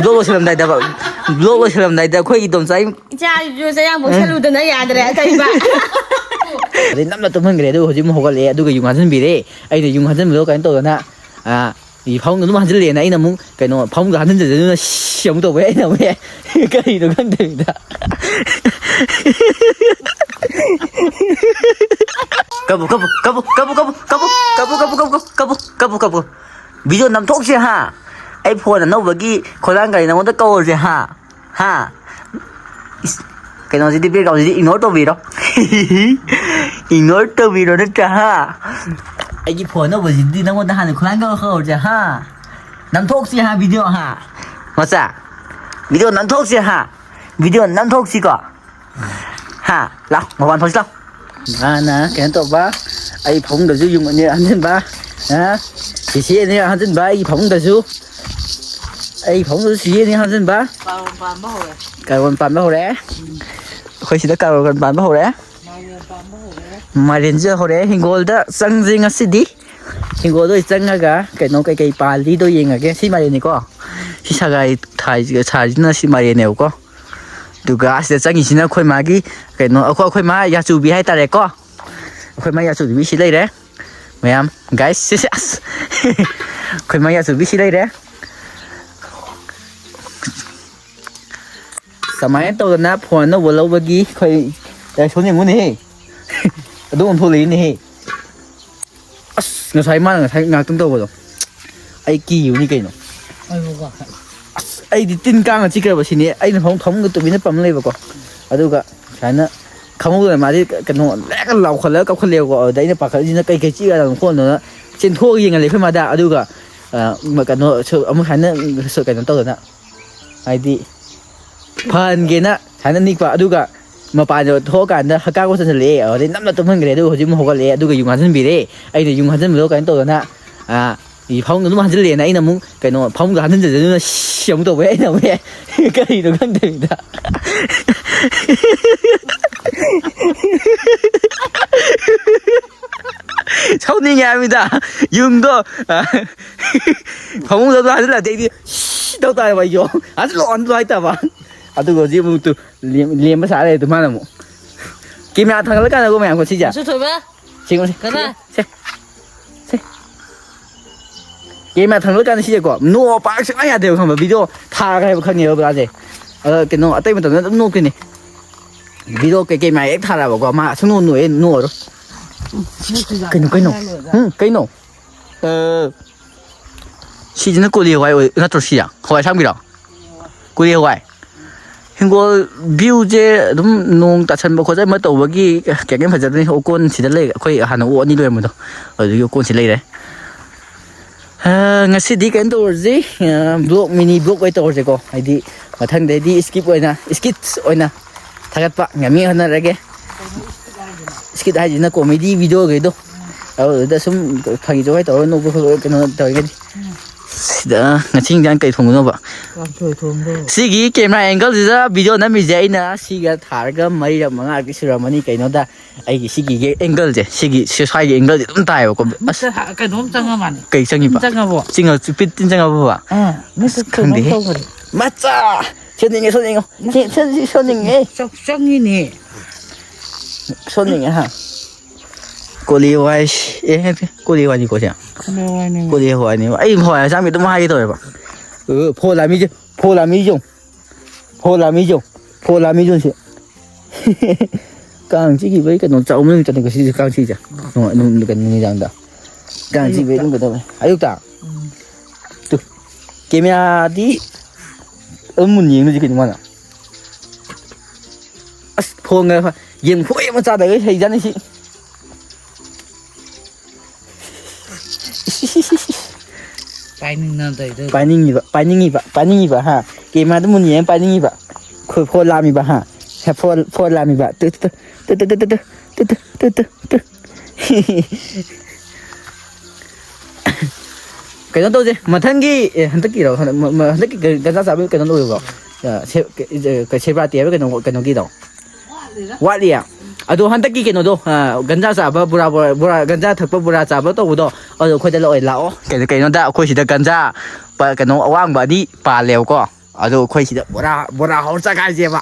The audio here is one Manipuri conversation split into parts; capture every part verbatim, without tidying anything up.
ꯕ꯭ꯂꯣꯛ ꯂꯣꯏꯁꯤꯜꯂꯝꯗꯥꯏꯗ, ꯕ꯭ꯂꯣꯛ ꯂꯣꯏꯁꯤꯜꯂꯝꯗꯥꯏꯗ ꯑꯩꯈꯣꯏꯒꯤ ꯏꯗꯣꯝꯆꯥ ꯑꯩ ꯏꯆꯥꯁꯤꯁꯨ ꯆꯌꯥꯝ ꯄꯣꯛꯁꯜꯂꯨꯗꯅ ꯌꯥꯗ꯭ꯔꯦ ꯑꯇꯩꯕ꯫ ꯑꯗꯩ ꯅꯝꯅ ꯇꯨꯝꯍꯟꯈ꯭ꯔꯦ꯫ ꯑꯗꯨꯒ ꯍꯧꯖꯤꯛ ꯑꯃꯨꯛ ꯍꯧꯒꯠꯂꯛꯑꯦ꯫ ꯑꯗꯨꯒ ꯌꯨꯡ ꯍꯥꯟꯖꯤꯟꯕꯤꯔꯦ꯫ ꯑꯩꯅ ꯌꯨꯡ ꯍꯥꯟꯖꯤꯟꯕꯗꯣ ꯀꯩꯅꯣ ꯇꯧꯗꯅ, ꯑ, ꯐꯃꯨꯡꯗ ꯑꯗꯨꯝ ꯍꯥꯟꯖꯤꯜꯂꯦꯅ ꯑꯩꯅ ꯑꯃꯨꯛ ꯀꯩꯅꯣ ꯐꯃꯨꯡꯗ ꯍꯥꯟꯖꯤꯟꯖꯗꯅ ꯁꯤ ꯑꯃꯨꯛ ꯇꯧꯕ꯫ ꯑꯩꯅ ꯑꯃꯨꯛ ꯀꯔꯤꯅꯣ ꯈꯪꯗꯕꯤꯗ꯫ ꯀꯞꯄꯨ, ꯀꯞꯄꯨ, ꯀꯞꯄꯨ꯫ ꯚꯤꯗꯤꯑꯣ ꯅꯝꯊꯣꯛꯁꯦ ꯍꯥ꯫ ꯑꯩ ꯐꯣꯟ ꯑꯅꯧꯕꯒꯤ ꯈꯣꯂꯥꯡ ꯒꯥꯔꯤ ꯅꯉꯣꯟꯗ ꯀꯧꯔꯁꯦ ꯍꯥ꯫ ꯍꯥ꯫ ꯏꯁ, ꯀꯩꯅꯣꯁꯤꯗꯤ, ꯕꯦꯛꯒ꯭ꯔꯥꯎꯟꯁꯤꯗꯤ ꯏꯒꯅꯣꯔ ꯇꯧꯕꯤꯔꯣ꯫ ꯏꯒꯅꯣꯔ ꯇꯧꯕꯤꯔꯣ ꯅꯠꯇ꯭ꯔꯥ ꯍꯥ꯫ ꯑꯩꯒꯤ ꯐꯣꯟ ꯑꯅꯧꯕꯁꯤꯗꯤ ꯅꯉꯣꯟꯗ ꯍꯥꯟꯅ ꯈꯣꯂꯥꯡ ꯀꯧꯔ ꯀꯧꯔꯁꯦ ꯍꯥ꯫ ꯅꯝꯊꯣꯛꯁꯤ ꯍꯥ ꯚꯤꯗꯤꯑꯣ ꯍꯥ꯫ ꯃꯆꯥ, ꯚꯤꯗꯤꯑꯣ ꯅꯝꯊꯣꯛꯁꯤ ꯍꯥ꯫ ꯚꯤꯗꯤꯑꯣ ꯅꯝꯊꯣꯛꯁꯤꯀꯣ꯫ ꯍꯥ, ꯂꯥꯎ, ꯃꯄꯥꯟ ꯊꯣꯛꯁꯤ ꯂꯥꯎ꯫ ꯃꯥꯅ ꯀꯩꯅꯣ ꯇꯧꯕ, ꯑꯩ ꯐꯃꯨꯡꯗꯁꯨ ꯌꯨꯡ ꯑꯅꯤꯔꯛ ꯍꯟꯖꯤꯟꯕ, ꯍꯥ? ꯁꯤꯁꯤ ꯑꯅꯤꯔꯛ ꯍꯟꯖꯤꯟꯕ ꯑꯩꯒꯤ ꯐꯃꯨꯡꯗꯁꯨ꯫ ꯑꯩ ꯐꯃꯨꯡꯗꯁꯨ ꯁꯤꯁꯤ ꯑꯅꯤꯔꯛ ꯍꯟꯖꯤꯟꯕ꯫ ꯀꯥꯔꯣꯟ ꯄꯥꯟꯕ ꯍꯧꯔꯦ꯫ ꯀꯥꯔꯣꯟ ꯄꯥꯟꯕ ꯍꯧꯔꯦ꯫ ꯑꯩꯈꯣꯏ ꯁꯤꯗ ꯀꯥꯔꯣꯟ ꯄꯥꯟꯕ ꯍꯧꯔꯦ꯫ ꯃꯥꯏꯔꯦꯟ ꯄꯥꯟꯕ ꯍꯧꯔꯦ꯫ ꯃꯥꯏꯔꯦꯟꯁꯦ ꯍꯧꯔꯦ꯫ ꯍꯤꯡꯒꯣꯜꯗ ꯆꯪꯁꯦ ꯉꯁꯤꯗꯤ꯫ ꯍꯤꯡꯒꯣꯜꯗ ꯑꯣꯏ ꯆꯪꯉꯒ ꯀꯩꯅꯣ ꯀꯩꯀꯩ ꯄꯥꯜꯂꯤꯗꯣ ꯌꯦꯡꯉꯒꯦ꯫ ꯁꯤ ꯃꯥꯏꯔꯦꯟꯅꯤꯀꯣ꯫ ꯁꯤ ꯁꯒꯥꯏ ꯊꯥꯏꯁꯤꯒ-, ꯁꯥꯔꯤꯁꯤꯅ ꯁꯤ ꯃꯥꯏꯔꯦꯟꯅꯦꯕꯀꯣ꯫ ꯑꯗꯨꯒ ꯑꯁꯤꯗ ꯆꯪꯉꯤꯁꯤꯅ ꯑꯩꯈꯣꯏ ꯃꯥꯒꯤ ꯀꯩꯅꯣ, ꯑꯩꯈꯣꯏ, ꯑꯩꯈꯣꯏ ꯃꯥ ꯌꯥꯆꯨꯕꯤ ꯍꯥꯏꯇꯥꯔꯦꯀꯣ꯫ ꯑꯩꯈꯣꯏ ꯃꯥ ꯌꯥꯆꯨꯕꯤ ꯁꯤ ꯂꯩꯔꯦ ꯃꯌꯥꯝ꯫ ꯒꯥꯏꯁ, ꯁꯤ, ꯁꯤ, ꯑꯁ꯫ ꯑꯩꯈꯣꯏ ꯃꯥ ꯌꯥꯆꯨꯕꯤ ꯁꯤ ꯂꯩꯔꯦ꯫ ꯁꯨꯃꯥꯏꯅ ꯇꯧꯗꯅ ꯐꯣꯟ ꯑꯅꯧꯕ ꯂꯧꯕꯒꯤ ꯑꯩꯈꯣꯏ ꯔꯤꯌꯦꯛꯁꯟ ꯌꯦꯡꯉꯨꯅꯦꯍꯦ꯫ ꯑꯗꯨꯝ ꯑꯣꯟꯊꯣꯛꯂꯛꯏꯅꯦꯍꯦ꯫ ꯑꯁ, ꯉꯁꯥꯏ ꯃꯥꯅ ꯉꯁꯥꯏ ꯉꯥꯏꯍꯥꯛꯇꯪ ꯇꯧꯕꯗꯣ ꯑꯩ ꯀꯤꯕꯅꯤ ꯀꯩꯅꯣ꯫ ꯑꯁ, ꯑꯩꯗꯤ ꯇꯤꯟ ꯀꯥꯡꯅ ꯆꯤꯛꯈ꯭ꯔꯕ ꯁꯤꯅꯤ꯫ ꯑꯩꯅ ꯐꯃꯨꯡ, ꯐꯃꯨꯡꯗ ꯇꯨꯃꯤꯟꯅ ꯄꯝ ꯂꯩꯕꯀꯣ꯫ ꯑꯗꯨꯒ ꯁꯨꯃꯥꯏꯅ ꯈꯪꯍꯧꯗꯅ ꯃꯥꯗꯤ ꯀꯩꯅꯣ ꯂꯦꯛꯀ ꯂꯥꯎꯈꯠꯂꯒ ꯀꯞꯈꯠꯂꯦꯕꯀꯣ꯫ ꯑꯗꯨꯗ ꯑꯩꯅ ꯄꯥꯈꯠꯂꯤꯁꯤꯅ ꯀꯩ ꯀꯩ ꯆꯤꯛꯏꯖꯥꯠꯅꯣ ꯈꯣꯠꯅꯣꯅ ꯆꯦꯟꯊꯣꯛꯑꯒ ꯌꯦꯡꯍꯜꯂꯦ ꯑꯩꯈꯣꯏ ꯃꯥꯗ꯫ ꯑꯗꯨꯒ, ꯑ, ꯃ-, ꯀꯩꯅꯣ, ꯁꯨ-, ꯑꯃꯨꯛ ꯁꯨꯃꯥꯏꯅ ꯁꯨ-, ꯀꯩꯅꯣ ꯇꯧꯗꯅ, ꯍꯥꯏꯗꯤ ꯐꯍꯟꯒꯦꯅ ꯁꯨꯃꯥꯏꯅ ꯅꯤꯛꯄ꯫ ꯑꯗꯨꯒ ꯃꯄꯥꯟꯗ ꯊꯣꯛꯑꯀꯥꯟꯗ ꯍꯛꯀꯥꯝ ꯆꯟꯁꯤꯜꯂꯛꯑꯦ꯫ ꯑꯗꯨꯗꯩ ꯅꯝꯅ ꯇꯨꯝꯍꯟꯈ꯭ꯔꯦ꯫ ꯑꯗꯨꯒ ꯍꯧꯖꯤꯛ ꯑꯃꯨꯛ ꯍꯧꯒꯠꯂꯛꯑꯦ꯫ ꯑꯗꯨꯒ ꯌꯨꯡ ꯍꯥꯟꯖꯤꯟꯕꯤꯔꯦ꯫ ꯑꯩꯅ ꯌꯨꯡ ꯍꯥꯟꯖꯤꯟꯕꯗꯣ ꯀꯩꯅꯣ ꯇꯧꯗꯅ, ꯑ, ꯐꯃꯨꯡꯗ ꯑꯗꯨꯝ ꯍꯥꯟꯖꯤꯜꯂꯛꯑꯦꯅ ꯑꯩꯅ ꯑꯃꯨꯛ ꯀꯩꯅꯣ ꯐꯃꯨꯡꯗ ꯍꯥꯟꯖꯤꯟꯖꯗꯅ ꯁꯤ ꯑꯃꯨꯛ ꯇꯧꯕ꯫ ꯑꯩꯅ ꯑꯃꯨꯛ ꯀꯔꯤꯅꯣ ꯈꯪꯗꯕꯤꯗ꯫ ꯁꯧꯅꯤꯡꯉꯦ ꯍꯥꯏꯕꯅꯤꯗ꯫ ꯌꯨꯝꯗꯣ, ꯑ, ꯐꯃꯨꯡꯗ ꯑꯗꯨꯝ ꯍꯟꯖꯤꯜꯂꯛꯑꯗꯤ ꯑꯩꯗꯤ ꯁꯤ ꯇꯧ ꯇꯥꯔꯦꯕ ꯑꯩꯁꯨ꯫ "ꯍꯟꯖꯤꯜꯂꯣ, ꯍꯟꯖꯤꯜꯂꯣ" ꯍꯥꯏꯇꯥꯕ꯫ ꯑꯗꯨꯒ ꯍꯧꯖꯤꯛ ꯑꯃꯨꯛꯇꯨ ꯂꯦꯝ-, ꯂꯦꯝꯕ ꯁꯥ ꯂꯩꯔꯦ ꯑꯗꯨ ꯃꯥꯅ ꯑꯃꯨꯛ꯫ ꯀꯦꯃꯦꯔꯥ ꯊꯥꯡꯒꯠꯂꯀꯥꯟꯗꯒꯣ ꯃꯌꯥꯝꯀꯣ ꯁꯤꯁꯦ꯫ ꯃꯆꯨ ꯊꯣꯏꯕ꯫ ꯁꯦꯡꯉꯨꯁꯦ꯫ ꯀꯅꯥ? ꯁꯦ꯫ ꯁꯦ꯫ ꯀꯦꯃꯦꯔꯥ ꯊꯥꯡꯒꯠꯂꯀꯥꯟꯗ ꯁꯤꯁꯦꯀꯣ, ꯅꯣꯛꯑ ꯄꯥꯛ ꯁꯨꯡꯌꯥ ꯌꯥꯗꯦꯕ, ꯈꯪꯕ꯭ꯔꯥ? ꯚꯤꯗꯤꯑꯣ ꯊꯥꯈ꯭ꯔꯦꯕ ꯈꯪꯉꯦꯕ ꯃꯥꯁꯦ꯫ ꯑꯗ ꯀꯩꯅꯣ, ꯑꯇꯩ ꯃꯇꯝꯗ ꯑꯗꯨꯝ ꯅꯣꯛꯇꯣꯏꯅꯦ꯫ ꯚꯤꯗꯤꯑꯣ ꯀꯩ-, ꯀꯦꯃꯦꯔꯥ ꯍꯦꯛ ꯊꯥꯔꯛꯑꯕꯀꯣ, ꯃꯥ ꯁꯨꯡꯅꯣꯛ ꯅꯣꯛꯑꯦ, ꯅꯣꯛꯑꯔꯣꯏ꯫ ꯀꯩꯅꯣ, ꯀꯩꯅꯣ? ꯍꯨꯝ, ꯀꯩꯅꯣ? ꯑ, ꯁꯤꯁꯤꯅ ꯀꯣꯂꯤ ꯍꯋꯥꯏ ꯑꯣꯏ-, ꯅꯠꯇ꯭ꯔꯣ ꯁꯤꯁꯦ? ꯍꯋꯥꯏ ꯑꯁꯥꯡꯕꯤꯔꯣ? ꯀꯣꯂꯤ ꯍꯋꯥꯏ꯫ ꯍꯤꯡꯒꯣꯜ ꯚ꯭ꯌꯨꯁꯦ ꯑꯗꯨꯝ ꯅꯣꯡ ꯇꯥꯁꯟꯕ ꯈꯣꯠꯆꯟꯕ ꯇꯧꯕꯒꯤ ꯀꯩꯝ ꯐꯖꯗ꯭ꯔꯦ꯫ ꯑꯣꯀꯣꯟꯁꯤꯗ ꯂꯩ, ꯑꯩꯈꯣꯏ ꯍꯥꯟꯅ ꯑꯣꯛ ꯑꯅꯤ ꯂꯣꯏꯔꯝꯕꯗꯣ, ꯑꯗꯨꯒꯤ ꯑꯣꯀꯣꯟꯁꯤ ꯂꯩꯔꯦ꯫ ꯑ, ꯉꯁꯤꯗꯤ ꯀꯩꯅꯣ ꯇꯧꯔꯁꯤ, ꯑ, ꯕ꯭ꯂꯣꯛ, ꯃꯤꯅꯤ ꯕ꯭ꯂꯣꯛ ꯑꯣꯏꯅ ꯇꯧꯔꯁꯦꯀꯣ꯫ ꯍꯥꯏꯗꯤ ꯃꯊꯪꯗꯩꯗꯤ ꯁ꯭ꯀꯤꯞ ꯑꯣꯏꯅ, ꯁ꯭ꯀꯤꯠꯁ ꯑꯣꯏꯅ ꯊꯥꯒꯠꯄ ꯉꯝꯃꯤ ꯍꯣꯠꯅꯔꯒꯦ꯫ ꯁ꯭ꯀꯤꯠ ꯍꯥꯏꯁꯤꯅ ꯀꯣꯃꯦꯗꯤ ꯚꯤꯗꯤꯑꯣꯈꯩꯗꯣ꯫ ꯑꯗꯨꯗ ꯁꯨꯝ ꯐꯥꯒꯤ ꯖꯣꯒꯥꯏ ꯇꯧꯔꯒ ꯅꯣꯛꯄ ꯈꯣꯠꯄ ꯀꯩꯅꯣ ꯇꯧꯔꯒꯗꯤ꯫ ꯁꯤꯗ ꯉꯁꯤ ꯏꯟꯖꯥꯡ ꯀꯩ ꯊꯣꯡꯗꯣꯏꯅꯣꯕ? ꯀꯥꯡꯁꯣꯏ ꯊꯣꯡꯗꯣꯏ꯫ ꯁꯤꯒꯤ ꯀꯦꯃꯦꯔꯥ ꯑꯦꯡꯒꯜꯁꯤꯗ ꯚꯤꯗꯤꯑꯣ ꯅꯝꯃꯤꯁꯦ ꯑꯩꯅ ꯁꯤꯒ ꯊꯥꯔꯒ ꯃꯔꯤꯔꯛ ꯃꯉꯥꯔꯛꯇꯤ ꯁꯨꯔꯝꯃꯅꯤ꯫ ꯀꯩꯅꯣꯗ ꯑꯩꯒꯤ ꯁꯤꯒꯤ ꯑꯦꯡꯒꯜꯁꯦ, ꯁꯤꯒꯤ ꯁꯤ ꯁ꯭ꯋꯥꯏꯒꯤ ꯑꯦꯡꯒꯜꯁꯦ ꯑꯗꯨꯝ ꯇꯥꯏꯌꯦꯕꯀꯣ꯫ ꯑꯁ, ꯃꯤꯠꯇ ꯍꯥ-, ꯀꯩꯅꯣꯝ ꯆꯪꯉ ꯃꯥꯜꯂꯦ꯫ ꯀꯩ ꯆꯪꯉꯤꯕ? ꯇꯤꯟ ꯆꯪꯉꯕꯣ? ꯆꯤꯡꯉ-, ꯆꯤꯄꯤꯠ ꯇꯤꯟ ꯆꯪꯉꯕꯣꯕ? ꯑꯥ, ꯃꯤꯠꯇ ꯑꯁ, ꯀꯩꯅꯣꯝ ꯈꯪꯗꯦꯍꯦ꯫ ꯇꯧꯈꯔꯦ꯫ ꯃꯆꯥ! ꯁꯦꯠꯅꯤꯡꯉꯦ, ꯁꯦꯠꯅꯤꯡꯉꯦ꯫ ꯁꯦ-, ꯁꯦ-, ꯁꯦ-, ꯁꯦꯠꯅꯤꯡꯉꯦ꯫ ꯆꯪ-, ꯆꯪꯉꯤꯅꯦ꯫ ꯁꯣꯟꯅꯤꯡꯉꯦ, ꯍꯥ? ꯀꯣꯂꯤ ꯍꯋꯥꯏ, ꯑꯦ, ꯅꯠꯇꯦ, ꯀꯣꯂꯤ ꯍꯋꯥꯏꯅꯤꯀꯣ ꯁꯦ? ꯀꯣꯂꯤ ꯍꯋꯥꯏꯅꯦ꯫ ꯀꯣꯂꯤ ꯍꯋꯥꯏꯅꯦꯕ꯫ ꯑꯩ ꯍꯋꯥꯏ ꯑꯁꯥꯡꯕꯤ ꯑꯗꯨꯝ ꯍꯥꯏꯒꯦ ꯇꯧꯋꯦꯕ꯫ ꯑ, ꯐꯣꯟ ꯂꯥꯝꯃꯤꯁꯦ, ꯐꯣꯟ ꯂꯥꯝꯃꯤꯁꯦ ꯌꯦꯡꯉꯨ꯫ ꯐꯣꯟ ꯂꯥꯝꯃꯤꯁꯦ ꯌꯦꯡꯉꯨ꯫ ꯐꯣꯟ ꯂꯥꯝꯃꯤꯁꯦ ꯌꯦꯡꯉꯨ ꯁꯦ꯫ ꯀꯥꯡ ꯆꯤꯛꯈꯤꯕꯩ ꯀꯩꯅꯣ ꯆꯥꯎꯃꯟ ꯆꯠꯂꯦꯀꯣ ꯁꯤꯁꯦ, ꯀꯥꯡ ꯆꯤꯛꯏꯁꯦ꯫ ꯅꯨꯡ-, ꯅꯨꯡ-, ꯀꯩꯅꯣ, ꯅꯨꯃꯤꯗꯥꯡꯗ꯫ ꯀꯥꯡ ꯆꯤꯛꯄꯩ ꯑꯌꯨꯛꯇ꯫ ꯑꯗꯨꯝ ꯀꯩꯗꯧꯋꯦ? ꯑꯌꯨꯛꯇ? ꯎꯝ꯫ ꯇꯨ꯫ ꯀꯦꯃꯦꯔꯥꯗꯤ ꯑꯗꯨꯝ ꯃꯨꯟ ꯌꯦꯡꯗꯣꯏꯁꯦ ꯀꯩꯅꯣ ꯃꯥꯅ? ꯑꯁ, ꯐꯣꯟꯒ ꯌꯦꯟ ꯈꯨꯕꯩ ꯑꯃ ꯆꯥꯗꯒꯩ ꯍꯩꯖꯥꯠꯅꯤ ꯁꯤ꯫ ꯄꯥꯏꯅꯤꯡꯗꯅ ꯇꯧꯔꯤꯗꯣ꯫ ꯄꯥꯏꯅꯤꯡꯉꯤꯕ, ꯄꯥꯏꯅꯤꯡꯉꯤꯕ, ꯄꯥꯏꯅꯤꯡꯉꯤꯕ, ꯍꯥ? ꯀꯦꯃꯦꯔꯥꯗ ꯃꯨꯟ ꯌꯦꯡꯉ ꯄꯥꯏꯅꯤꯡꯉꯤꯕ꯫ ꯈꯨ-, ꯐꯣꯟ ꯂꯥꯝꯃꯤꯕ, ꯍꯥ? ꯍꯦ, ꯐꯣꯟ, ꯐꯣꯟ ꯂꯥꯝꯃꯤꯕ꯫ ꯇꯨ, ꯇꯨ, ꯇꯨ꯫ ꯀꯩꯅꯣ ꯇꯧꯁꯦ, ꯃꯊꯪꯒꯤ, ꯑꯦ, ꯍꯟꯗꯛꯀꯤꯔꯣ? ꯍꯟꯗꯛ-, ꯃ-, ꯃ-, ꯍꯟꯗꯛꯀꯤ ꯒ-, ꯒꯟꯖꯥ ꯆꯥꯕꯒꯤ ꯀꯩꯅꯣ ꯂꯣꯏꯔꯕꯣ? ꯑ, ꯁꯦ-, ꯀ-, ꯏ-, ꯀ-, ꯁꯦꯕꯥꯇꯤ ꯍꯥꯏꯕ ꯀꯩꯅꯣ, ꯀꯩꯅꯣꯒꯤꯗꯣ? ꯋꯥꯠꯂꯤꯌꯦ? ꯑꯗꯣ ꯍꯟꯗꯛꯀꯤ ꯀꯩꯅꯣꯗꯣ, ꯑ, ꯒꯟꯖꯥ ꯆꯥꯕ ꯕꯣꯔꯥ, ꯕꯣꯔꯥ, ꯕꯣꯔꯥ, ꯒꯟꯖꯥ ꯊꯛꯄ ꯕꯣꯔꯥ ꯆꯥꯕ ꯇꯧꯕꯗꯣ, ꯑꯗꯣ ꯑꯩꯈꯣꯏꯗ ꯂꯣꯏ ꯂꯥꯛꯑꯣ꯫ ꯀꯩꯅꯣ, ꯀꯩꯅꯣꯗ ꯑꯩꯈꯣꯏ ꯁꯤꯗ ꯒꯟꯖꯥ ꯄ-, ꯀꯩꯅꯣ ꯑꯋꯥꯡꯕ ꯑꯅꯤ ꯄꯥꯜꯂꯦꯕꯀꯣ꯫ ꯑꯗꯣ ꯑꯩꯈꯣꯏ ꯁꯤꯗ ꯕꯣꯔꯥ, ꯕꯣꯔꯥ ꯍꯧꯔ ꯆꯥꯒꯥꯏꯁꯦꯕ꯫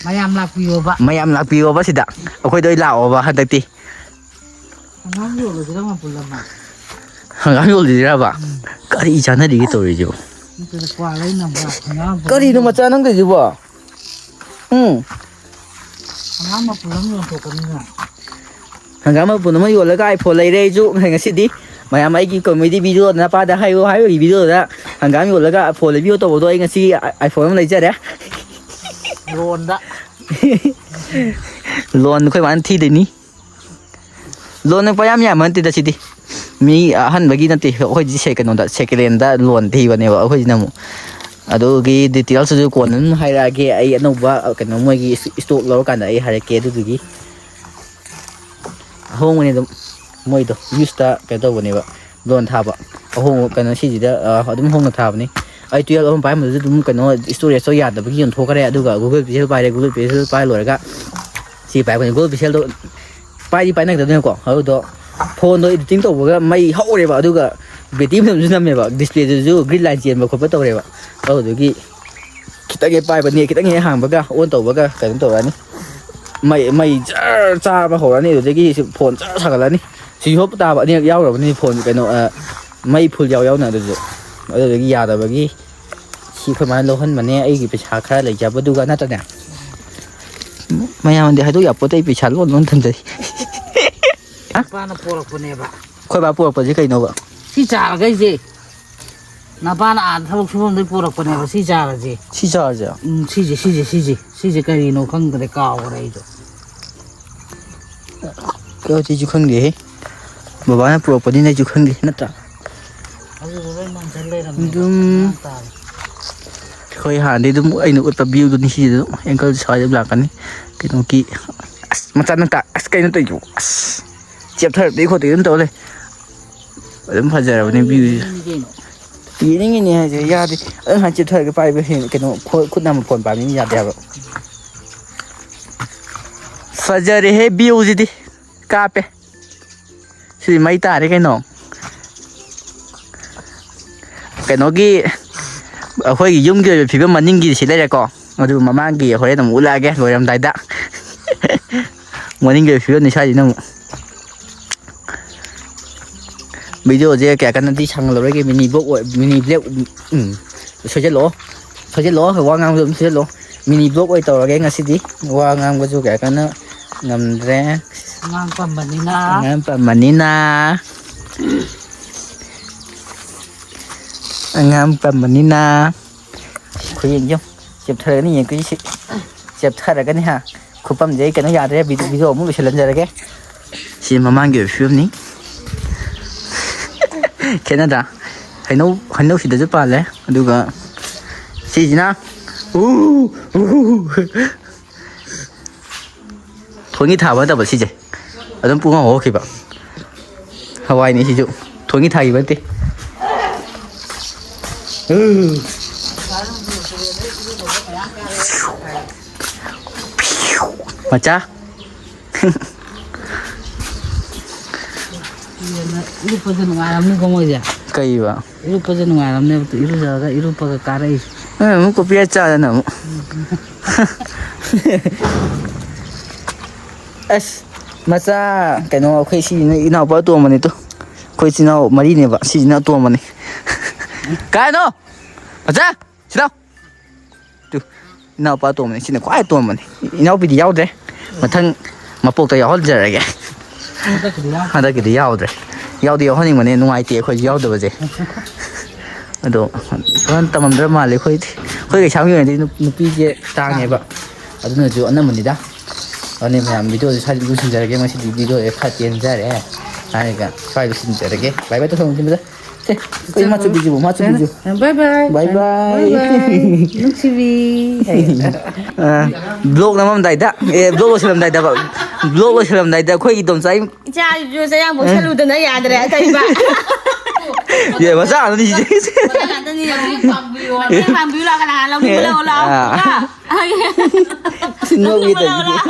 ꯃꯌꯥꯝ ꯂꯥꯛꯄꯤꯌꯣꯕ꯫ ꯃꯌꯥꯝ ꯂꯥꯛꯄꯤꯌꯣꯕ ꯁꯤꯗ꯫ ꯑꯩꯈꯣꯏꯗ ꯂꯣꯏ ꯂꯥꯛꯑꯣꯕ ꯍꯟꯗꯛꯇꯤ꯫ ꯍꯪꯒꯥꯝ ꯌꯣꯜꯂꯁꯤꯔ ꯃꯄꯨꯟ ꯑꯃ? ꯍꯪꯒꯥꯝ ꯌꯣꯜꯂꯤꯁꯤꯔꯕ? ꯎꯝ꯫ ꯀꯔꯤ ꯆꯥꯟꯅꯔꯤꯒꯦ ꯇꯧꯔꯤꯁꯤꯕꯣ? ꯅꯠꯇ꯭ꯔꯒ ꯀ꯭ꯋꯥ ꯂꯩꯅꯕ꯭ꯔꯥ? ꯍꯪꯒꯥꯝ ꯃꯄꯨꯟ ꯀꯔꯤꯅꯣ ꯑꯃ ꯃꯆꯥ ꯅꯪ ꯇꯧꯔꯤꯁꯤꯕꯣ? ꯎꯝ꯫ ꯍꯪꯒꯥꯝ ꯃꯄꯨꯟ ꯑꯃ ꯌꯣꯟꯊꯣꯛꯀꯅꯤꯅ꯫ ꯍꯪꯒꯥꯝ ꯃꯄꯨꯟ ꯑꯃ ꯌꯣꯜꯂꯒ iPhone ꯂꯩꯔꯦ ꯑꯩꯁꯨ ꯉꯁꯤꯗꯤ꯫ ꯃꯌꯥꯝ ꯑꯩꯒꯤ comedy video ꯅꯄꯥꯗ ꯍꯥꯏꯌꯨ ꯍꯥꯏꯕꯒꯤ video ꯗ ꯍꯪꯒꯥꯝ ꯌꯣꯜꯂꯒ iPhone ꯂꯩꯕꯤꯌꯣ ꯇꯧꯕꯗꯣ ꯑꯩ ꯉꯁꯤ iPhone ꯑꯃ ꯂꯩꯖꯔꯦ꯫ ꯂꯣꯟꯗ꯫ ꯂꯣꯟ ꯑꯩꯈꯣꯏ ꯃꯥꯅ ꯊꯤꯗꯣꯏꯅꯤ꯫ ꯂꯣꯟ ꯂꯨꯄꯥ ꯌꯥꯝ ꯌꯥꯝꯕ ꯅꯠꯇꯦꯗ ꯁꯤꯗꯤ꯫ ꯃꯤ ꯑꯍꯟꯕꯒꯤ ꯅꯠꯇꯦ, ꯑꯩꯈꯣꯏꯗꯤ ꯁꯦ-, ꯀꯩꯅꯣꯗ, second hand ꯗ ꯂꯣꯟ ꯊꯤꯕꯅꯦꯕ ꯑꯩꯈꯣꯏꯁꯤꯅ ꯑꯃꯨꯛ꯫ ꯑꯗꯨꯒꯤ details ꯇꯨꯁꯨ ꯀꯣꯟꯅ ꯑꯗꯨꯝ ꯍꯥꯏꯔꯛꯑꯒꯦ꯫ ꯑꯩ ꯑꯅꯧꯕ, ꯀꯩꯅꯣ, ꯃꯣꯏꯒꯤ ꯏꯁ-, stock ꯂꯧꯔꯀꯥꯟꯗ ꯑꯩ ꯍꯥꯏꯔꯛꯀꯦ ꯑꯗꯨꯗꯨꯒꯤ꯫ ꯑꯍꯣꯡꯕꯅꯤ ꯑꯗꯨꯝ꯫ ꯃꯣꯏꯗꯣ used ꯇ ꯀꯩꯅꯣ ꯇꯧꯕꯅꯦꯕ, ꯂꯣꯟ ꯊꯥꯕ꯫ ꯑꯍꯣꯡꯕ ꯀꯩꯅꯣ ꯁꯤꯁꯤꯗ, ꯑ, ꯑꯗꯨꯝ ꯍꯣꯡꯅ ꯊꯥꯕꯅꯤ꯫ ꯑꯩ twelve ꯑꯃ ꯄꯥꯏꯔꯝꯕꯗꯨꯁꯨ ꯑꯗꯨꯝ ꯀꯩꯅꯣ storage ꯇꯣ ꯌꯥꯗꯕꯒꯤ ꯌꯣꯟꯊꯣꯛꯈ꯭ꯔꯦ꯫ ꯑꯗꯨꯒ Google Pixel ꯄꯥꯏꯔꯦ, Google Pixel ꯄꯥꯏ ꯂꯣꯏꯔꯒ ꯁꯤ ꯄꯥꯏꯕꯅꯤ꯫ Google Pixel ꯗꯣ ꯄꯥꯏꯗꯤ ꯄꯥꯏꯅꯒꯗꯕꯅꯤꯅꯀꯣ꯫ ꯑꯗꯨꯗꯣ phone ꯗꯣ editing ꯇꯧꯕꯒ ꯃꯩ ꯍꯧꯔꯦꯕ, ꯑꯗꯨꯒ battery ꯃꯅꯨꯡꯁꯨ ꯅꯝꯃꯦꯕ, display ꯗꯨꯁꯨ green line ꯆꯦꯟꯕ ꯈꯣꯠꯄ ꯇꯧꯔꯦꯕ꯫ ꯑꯗꯨꯗꯨꯒꯤ ꯈꯤꯇꯪ ꯍꯦꯛ ꯄꯥꯏꯕ, net ꯈꯤꯇꯪ ꯍꯦꯛ ꯍꯥꯡꯕꯒ on ꯇꯧꯕꯒ ꯀꯩꯅꯣ ꯇꯧꯔꯛꯑꯅꯤ, ꯃꯩ, ꯃꯩ ꯖꯔ ꯆꯥꯕ ꯍꯧꯔꯛꯑꯅꯤ꯫ ꯑꯗꯨꯗꯒꯤ phone ꯖꯔ ꯁꯥꯒꯠꯂꯛꯑꯅꯤ꯫ Switch off ꯇꯥꯕ ꯑꯅꯤꯔꯛ ꯌꯥꯎꯈ꯭ꯔꯕꯅꯤ phone, ꯀꯩꯅꯣ, ꯑ, ꯃꯩ full ꯌꯥꯎ ꯌꯥꯎꯅ꯫ ꯑꯗꯨꯁꯨ, ꯑꯗꯨꯗꯒꯤ ꯌꯥꯗꯕꯒꯤ ꯁꯤ ꯑꯩꯈꯣꯏ ꯃꯥꯅ ꯂꯧꯍꯟꯕꯅꯦ, ꯑꯩꯒꯤ ꯄꯩꯁꯥ ꯈꯔ ꯂꯩꯖꯕꯗꯨꯒ, ꯅꯠꯇ꯭ꯔꯅꯦ? ꯃꯌꯥꯝꯗꯤ ꯍꯥꯏꯗꯣꯛ ꯌꯥꯄꯣꯠꯇꯦ, ꯑꯩ ꯄꯩꯁꯥ ꯂꯣꯟ ꯂꯣꯟ ꯊꯝꯖꯩ꯫ ꯅꯨꯄꯥꯅ ꯄꯣꯔꯛꯄꯅꯦꯕ꯫ ꯑꯩꯈꯣꯏ ꯕꯥ ꯄꯣꯔꯛꯄꯁꯦ ꯀꯩꯅꯣꯕ? ꯁꯤ ꯆꯥꯔꯈꯩꯁꯦ ꯅꯄꯥꯅ ꯑꯥꯗ ꯊꯕꯛ ꯁꯨꯐꯝꯗꯩ ꯄꯣꯔꯛꯄꯅꯦꯕ, ꯁꯤ ꯆꯥꯔꯁꯦ꯫ ꯁꯤ ꯆꯥꯔꯁꯦ? ꯎꯝ, ꯁꯤꯁꯦ, ꯁꯤꯁꯦ, ꯁꯤꯁꯦ, ꯁꯤꯁꯦ ꯀꯔꯤꯅꯣ ꯈꯪꯗ꯭ꯔꯦ, ꯀꯥꯎꯈ꯭ꯔꯦ ꯑꯩꯁꯨ꯫ ꯀꯩꯅꯣ, ꯁꯤꯁꯨ ꯈꯪꯗꯦꯍꯦ꯫ ꯕꯕꯥꯅ ꯄꯨꯔꯛꯄꯅꯤꯅ ꯑꯩꯁꯨ ꯈꯪꯗꯦ, ꯅꯠꯇ꯭ꯔꯥ? ꯑꯗꯨꯗꯣ ꯂꯣꯏ ꯃꯥꯡꯁꯤꯜ ꯂꯩꯔꯝꯃꯦꯕ꯫ ꯑꯗꯨꯝ ꯉꯔꯥꯡ ꯇꯥꯔꯦ꯫ ꯑꯩꯈꯣꯏ ꯍꯥꯟꯅꯗꯤ ꯑꯗꯨꯝ ꯑꯩꯅ ꯎꯠꯄ view ꯗꯨꯅꯤ ꯁꯤꯁꯦ ꯑꯗꯨꯝ, angle ꯁ꯭ꯋꯥꯏꯗ ꯑꯗꯨꯝ ꯂꯥꯛꯀꯅꯤ꯫ ꯀꯩꯅꯣꯒꯤ, ꯑꯁ, ꯃꯆꯥ ꯅꯪ ꯇꯥ-, ꯑꯁ, ꯀꯩꯅꯣ ꯇꯧꯔꯤꯗꯨꯕꯨ? ꯑꯁ, ꯆꯦꯞꯊꯔꯛꯇꯣꯏ ꯈꯣꯠꯇꯣꯏ ꯑꯗꯨꯝ ꯇꯧ ꯂꯩ꯫ ꯑꯗꯨꯝ ꯐꯖꯔꯕꯅꯦ view ꯁꯦ꯫ ꯌꯦꯡꯅꯤꯡꯉꯤꯅꯤ ꯀꯩꯅꯣ꯫ ꯌꯦꯡꯅꯤꯡꯉꯤꯅꯤ ꯍꯥꯏꯁꯦ ꯌꯥꯗꯦ꯫ ꯑꯗꯨꯝ ꯍꯥꯏ ꯆꯦꯞꯊꯔꯒ ꯄꯥꯏꯕ ꯍꯦꯟꯅ ꯀꯩꯅꯣ, ꯈꯨ-, ꯈꯨꯠꯅ ꯑꯃ phone ꯄꯥꯏꯕꯅꯤꯅ ꯌꯥꯗꯦ ꯍꯥꯏꯕ꯫ ꯐꯖꯔꯦꯍꯦ, ꯚ꯭ꯌꯨꯁꯤꯗꯤ꯫ ꯀꯥꯞꯄꯦ꯫ ꯁꯤꯗꯤ ꯃꯩ ꯇꯥꯔꯦ ꯀꯩꯅꯣ꯫ ꯀꯩꯅꯣꯒꯤ, ꯑꯩꯈꯣꯏꯒꯤ ꯌꯨꯝꯒꯤ ꯑꯣꯏꯕ ꯐꯤꯕꯝ ꯃꯅꯤꯡꯒꯤ ꯁꯤ ꯂꯩꯔꯦꯀꯣ꯫ ꯑꯗꯨ ꯃꯃꯥꯡꯒꯤ ꯍꯣꯔꯦꯟ ꯑꯃꯨꯛ ꯎꯠꯂꯛꯑꯒꯦ ꯂꯣꯏꯔꯝꯗꯥꯏꯗ꯫ ꯃꯅꯤꯡꯒꯤ ꯑꯣꯏꯕ ꯐꯤꯕꯝꯅꯤ ꯁ꯭ꯋꯥꯏꯁꯤꯅ ꯑꯃꯨꯛ꯫ ꯚꯤꯗꯤꯑꯣꯁꯦ ꯀꯌꯥ ꯀꯟꯅꯗꯤ ꯁꯥꯡꯍꯜꯂꯔꯣꯏꯒꯦ, ꯃꯤꯅꯤ ꯕ꯭ꯂꯣꯛ ꯑꯣꯏ-, ꯃꯤꯅꯤ ꯕ꯭ꯂꯣꯛ, ꯎꯝ, ꯁꯣꯏꯖꯜꯂꯛꯑꯣ, ꯁꯣꯏꯖꯜꯂꯛꯑꯣ, ꯋꯥ ꯉꯥꯡꯕꯗꯣ ꯑꯗꯨꯝ ꯁꯣꯏꯖꯜꯂꯛꯑꯣ꯫ ꯃꯤꯅꯤ ꯕ꯭ꯂꯣꯛ ꯑꯣꯏ ꯇꯧꯔꯒꯦ ꯉꯁꯤꯗꯤ, ꯋꯥ ꯉꯥꯡꯕꯁꯨ ꯀꯌꯥ ꯀꯟꯅ ꯉꯝꯗ꯭ꯔꯦ꯫ ꯑꯉꯥꯡ ꯄꯝꯕꯅꯤꯅ꯫ ꯑꯉꯥꯡ ꯄꯝꯕꯅꯤꯅ꯫ ꯑꯉꯥꯡ ꯄꯝꯕꯅꯤꯅ꯫ ꯈꯨꯌꯦꯡꯁꯦ ꯌꯦꯡꯉꯨ꯫ ꯆꯦꯞꯊꯔꯒꯅꯤ ꯌꯦꯡꯉꯨ ꯁꯤ꯫ ꯆꯦꯞꯊꯔꯒꯅꯤ ꯍꯥ꯫ ꯈꯨꯄꯝꯁꯦ ꯑꯩ ꯀꯩꯅꯣ ꯌꯥꯗ꯭ꯔꯦ꯫ ꯚꯤꯗꯤꯑꯣ, ꯚꯤꯗꯤꯑꯣ ꯑꯃꯨꯛ ꯂꯣꯏꯁꯤꯜꯍꯟꯖꯔꯒꯦ꯫ ꯁꯤ ꯃꯃꯥꯡꯒꯤ ꯑꯣꯏꯕ ꯐꯤꯕꯝꯅꯤ꯫ ꯈꯦꯠꯅꯗ꯭ꯔꯥ? ꯍꯩꯅꯧ, ꯍꯩꯅꯧ ꯁꯤꯗꯁꯨ ꯄꯥꯜꯂꯦ꯫ ꯑꯗꯨꯒ ꯁꯤꯁꯤꯅ ꯎ, ꯎ, ꯎ꯫ ꯊꯣꯏꯒꯤ ꯊꯥꯕ ꯅꯠꯇꯕ ꯁꯤꯁꯦ꯫ ꯑꯗꯨꯝ ꯄꯨꯡꯍꯧ ꯍꯧꯈꯤꯕ꯫ ꯍꯋꯥꯏꯅꯤ ꯁꯤꯁꯨ꯫ ꯊꯣꯏꯒꯤ ꯊꯥꯈꯤꯕ ꯅꯠꯇꯦ꯫ ꯎ꯫ ꯃꯆꯥ꯫ ꯏꯔꯨꯞꯄꯁꯦ ꯅꯨꯡꯉꯥꯏꯔꯝꯅꯤꯀꯣ ꯃꯣꯏꯁꯦ꯫ ꯀꯩꯕ? ꯏꯔꯨꯞꯄꯁꯦ ꯅꯨꯡꯉꯥꯏꯔꯝꯅꯦꯕ, ꯏꯔꯨꯖꯔꯒ ꯏꯔꯨꯞꯄꯒ ꯀꯥꯔꯛꯏꯁꯦ꯫ ꯅꯪ ꯑꯃꯨꯛ ꯀꯣꯄꯤ ꯆꯥꯗꯅ ꯑꯃꯨꯛ꯫ ꯑꯁ, ꯃꯆꯥ, ꯀꯩꯅꯣ, ꯑꯩꯈꯣꯏ ꯁꯤ ꯏꯅꯥꯎꯄꯥ ꯑꯇꯣꯝꯕꯅꯤ ꯇꯨ꯫ ꯑꯩꯈꯣꯏ ꯏꯆꯤꯟ ꯏꯅꯥꯎ ꯃꯔꯤꯅꯦꯕ, ꯁꯤꯁꯤꯅ ꯑꯇꯣꯝꯕꯅꯤ꯫ ꯀꯥꯏꯅꯣ? ꯃꯆꯥ, ꯁꯤꯗ ꯂꯥꯎ꯫ ꯇꯨ, ꯏꯅꯥꯎꯄꯥ ꯑꯇꯣꯝꯕꯅꯤ, ꯁꯤꯅ ꯈ꯭ꯋꯥꯏ ꯑꯇꯣꯝꯕꯅꯤ꯫ ꯏꯅꯥꯎꯄꯤꯗꯤ ꯌꯥꯎꯗ꯭ꯔꯦ, ꯃꯊꯪ ꯃꯄꯣꯛꯇ ꯌꯥꯎꯍꯟꯖꯔꯒꯦ꯫ ꯍꯟꯗꯛꯀꯤꯗꯤ ꯌꯥꯎ-, ꯍꯟꯗꯛꯀꯤꯗꯤ ꯌꯥꯎꯗ꯭ꯔꯦ꯫ ꯌꯥꯎꯗꯤ ꯌꯥꯎꯍꯟꯅꯤꯡꯕꯅꯦ, ꯅꯨꯡꯉꯥꯏꯇꯦ ꯑꯩꯈꯣꯏꯁꯨ ꯌꯥꯎꯗꯕꯁꯦ꯫ ꯑꯗꯣ ꯐꯖꯅ ꯇꯝꯃꯝꯗ꯭ꯔ ꯃꯥꯜꯂꯦ꯫ ꯑꯩꯈꯣꯏ, ꯑꯩꯈꯣꯏ ꯂꯩꯁꯥꯕꯤ ꯑꯣꯏꯅꯗꯤ ꯅꯨ-, ꯅꯨꯄꯤꯁꯦ ꯇꯥꯡꯉꯦꯕ꯫ ꯑꯗꯨꯅꯁꯨ ꯑꯅꯝꯕꯅꯤꯗ꯫ ꯑꯗꯨꯅꯦ ꯃꯌꯥꯝ, ꯚꯤꯗꯤꯑꯣꯁꯦ ꯁ꯭ꯋꯥꯏꯗ ꯂꯣꯏꯁꯤꯟꯖꯔꯒꯦ꯫ ꯉꯁꯤꯗꯤ ꯚꯤꯗꯤꯑꯣꯁꯦ ꯈꯔ ꯇꯦꯟꯖꯔꯦ ꯍꯥꯏꯔꯒ ꯁ꯭ꯋꯥꯏ ꯂꯣꯏꯁꯤꯟꯖꯔꯒꯦ꯫ ꯕꯥꯏ ꯕꯥꯏ ꯇꯧꯁꯜꯂꯣ ꯁꯤꯗ꯫ ꯁꯦ, ꯑꯩꯈꯣꯏ ꯏꯃꯥ ꯆꯧꯕꯤꯁꯤꯕꯨ, ꯃꯥ ꯆꯧꯕꯤꯁꯤꯕꯨ꯫ ꯕꯥꯏ ꯕꯥꯏ꯫ ꯕꯥꯏ ꯕꯥꯏ꯫ ꯕꯥꯏ ꯕꯥꯏ꯫ ꯅꯨꯡꯁꯤꯕꯤ꯫ ꯑ, ꯕ꯭ꯂꯣꯛ ꯅꯝꯃꯝꯗꯥꯏꯗ, ꯑꯦ, ꯕ꯭ꯂꯣꯛ ꯂꯣꯏꯁꯤꯜꯂꯝꯗꯥꯏꯗ, ꯕ꯭ꯂꯣꯛ ꯂꯣꯏꯁꯤꯜꯂꯝꯗꯥꯏꯗ ꯑꯩꯈꯣꯏ ꯏꯗꯣꯝꯆꯥ ꯏꯝ-, ꯏꯆꯥꯁꯤꯁꯨ ꯆꯌꯥꯝ ꯃꯨꯛꯁꯜꯂꯨꯗꯅ ꯌꯥꯗ꯭ꯔꯦ ꯑꯇꯩꯕ꯫ ꯌꯦ, ꯃꯆꯥ ꯉꯥꯛꯇꯅꯤ ꯁꯤꯁꯦ꯫ ꯃꯆꯥ ꯉꯥꯛꯇꯅꯤ꯫ ꯃꯇꯦꯡ ꯄꯥꯡꯕꯤꯌꯨ ꯂꯥꯛꯑꯣ, ꯂꯥꯛꯑꯣ, ꯂꯥꯛꯑꯣ꯫ ꯑꯥ꯫ ꯁꯤ ꯅꯣꯛꯏ ꯇꯧꯔꯤꯁꯦ꯫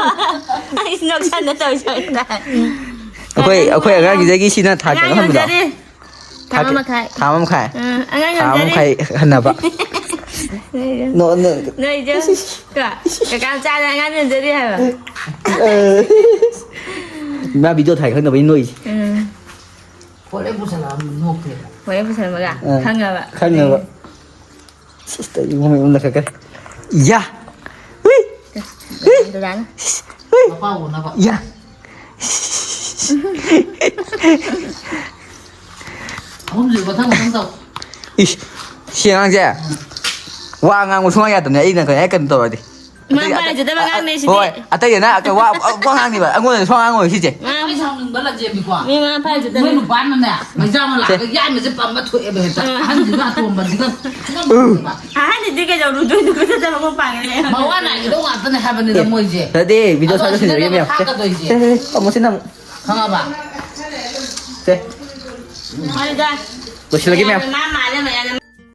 ꯑꯩ ꯅꯣꯛꯁꯟꯅ ꯇꯧꯔꯤꯁꯦ꯫ ꯑꯩꯈꯣꯏ, ꯑꯩꯈꯣꯏ ꯑꯉꯥꯡꯒꯤꯗꯒꯤ ꯁꯤꯅ ꯊꯥ ꯀꯌꯥꯅꯣ ꯑꯉꯥꯡ ꯍꯟꯕꯗꯣ? ꯌꯣꯟꯖꯔꯤ꯫ ꯊꯥ ꯊꯥ ꯑꯃ ꯀꯌꯥ? ꯃꯈꯥꯏ꯫ ꯊꯥ ꯑꯃ ꯃꯈꯥꯏ꯫ ꯎꯝ, ꯑꯉꯥꯡ ꯊꯥ ꯑꯃ ꯌꯣꯟꯖꯔꯤ꯫ ꯃꯈꯥꯏ ꯍꯟꯅꯕ꯫ ꯅꯣꯏ ꯅꯣ, ꯅꯣ꯫ ꯅꯣꯏꯁꯨ꯫ ꯀꯣ? ꯀꯀꯥ ꯃꯆꯥꯅ ꯑꯉꯥꯡ ꯌꯣꯟꯖꯔꯤ ꯍꯥꯏꯕ꯫ ꯑ꯫ ꯃꯥ video ꯊꯥꯏ ꯈꯪꯗꯕꯩ ꯅꯣꯛꯏꯁꯦ꯫ ꯎꯝ꯫ ꯐꯣꯟ ꯍꯦꯛ ꯄꯨꯁꯜꯂꯛꯑꯕꯅꯤ, ꯅꯣꯛꯇꯦꯕ꯫ ꯐꯣꯟ ꯍꯦꯛ ꯄꯨꯁꯜꯂꯛꯄꯒ ꯑ, ꯈꯪꯉꯕ꯫ ꯈꯪꯉꯕ꯫ ꯁꯤꯁꯇ ꯏꯕꯨꯡꯉꯣ ꯑꯃ ꯂꯪꯈꯠꯈ꯭ꯔꯦ꯫ ꯌꯥ! ꯍꯨꯏ! ꯍꯨꯏ! ꯗꯗꯥꯅ꯫ ꯍꯨꯏ! ꯃꯄꯥ ꯎꯅꯕ꯫ ꯌꯥ! ꯑꯍꯨꯝꯁꯦ ꯃꯊꯪ ꯃꯊꯪ ꯇꯧ꯫ ꯏꯁ! ꯁꯤ ꯑꯉꯥꯡꯁꯦ ꯋꯥ ꯉꯥꯡꯕ ꯁꯨꯡꯌꯥ ꯌꯥꯗꯕꯅꯦ, ꯑꯩꯅ ꯀꯩꯅꯣ ꯍꯦꯛ ꯀꯩꯅꯣ ꯇꯧꯔꯗꯤ꯫ ꯃꯥ ꯑꯇꯩ-, ꯄꯥꯏꯖꯗꯕ ꯑ-, ꯑꯉꯥꯡꯅꯦ ꯁꯤꯗꯤ꯫ ꯍꯣꯏ, ꯑꯇꯩꯗꯅ ꯋꯥ, ꯋꯥ ꯉꯥꯡꯅꯤꯕ, ꯑꯩꯉꯣꯟꯗ ꯁꯨꯡꯉꯥꯡ ꯉꯥꯡꯉꯣꯏ ꯁꯤꯁꯦ꯫ ꯃꯥ ꯑꯩ ꯁꯥꯎꯅꯤꯡꯕ ꯂꯟꯖꯦꯟꯕꯤꯀꯣ꯫ ꯃꯤ ꯃꯥ ꯄꯥꯏꯖꯗꯕ꯫ ꯃꯣꯏ ꯅꯨꯄꯥꯅꯅꯦ, ꯃꯩꯖꯥ ꯑꯃ ꯂꯥꯛꯑꯒ ꯌꯥꯏꯃꯁꯦ ꯄꯝꯕ ꯊꯣꯛꯑꯦꯕ ꯍꯦꯛꯇ꯫ ꯑꯥ꯫ ꯑꯍꯟꯁꯤꯒ ꯑꯇꯣꯝꯕꯁꯤꯒ ꯁꯨꯡꯉꯝ ꯉꯝꯗꯦꯕ꯫ ꯑꯍꯟꯁꯤꯗꯤ ꯀꯩꯗꯧꯔꯨꯗꯣꯏꯅꯣ? ꯀꯣꯏꯆꯠ ꯆꯠꯄ ꯄꯥꯡꯉꯦ꯫ ꯃꯋꯥ ꯅꯥꯏꯒꯗꯧ ꯉꯥꯛꯇꯅꯦ ꯍꯥꯏꯕꯅꯤꯗ ꯃꯣꯏꯁꯦ꯫ ꯅꯠꯇꯦ, video ꯑꯗꯣ ꯊꯥꯒꯠꯁꯤꯟꯅꯕ ꯑꯁꯤꯗꯅꯦꯕ ꯃꯌꯥꯝ꯫ ꯊꯥꯒꯠꯇꯣꯏꯁꯦ꯫ ꯁꯦ, ꯁꯦ, ꯁꯦ, ꯄꯥꯝꯃꯣ ꯁꯤꯅ ꯑꯃꯨꯛ꯫ ꯁꯦ꯫ ꯃꯥꯅꯤꯗ꯫ ꯂꯣꯏꯁꯤꯜꯂꯒꯦ ꯃꯌꯥꯝ꯫ ꯃꯥ ꯃꯥꯜꯂꯦ ꯃꯌꯥꯝꯅ꯫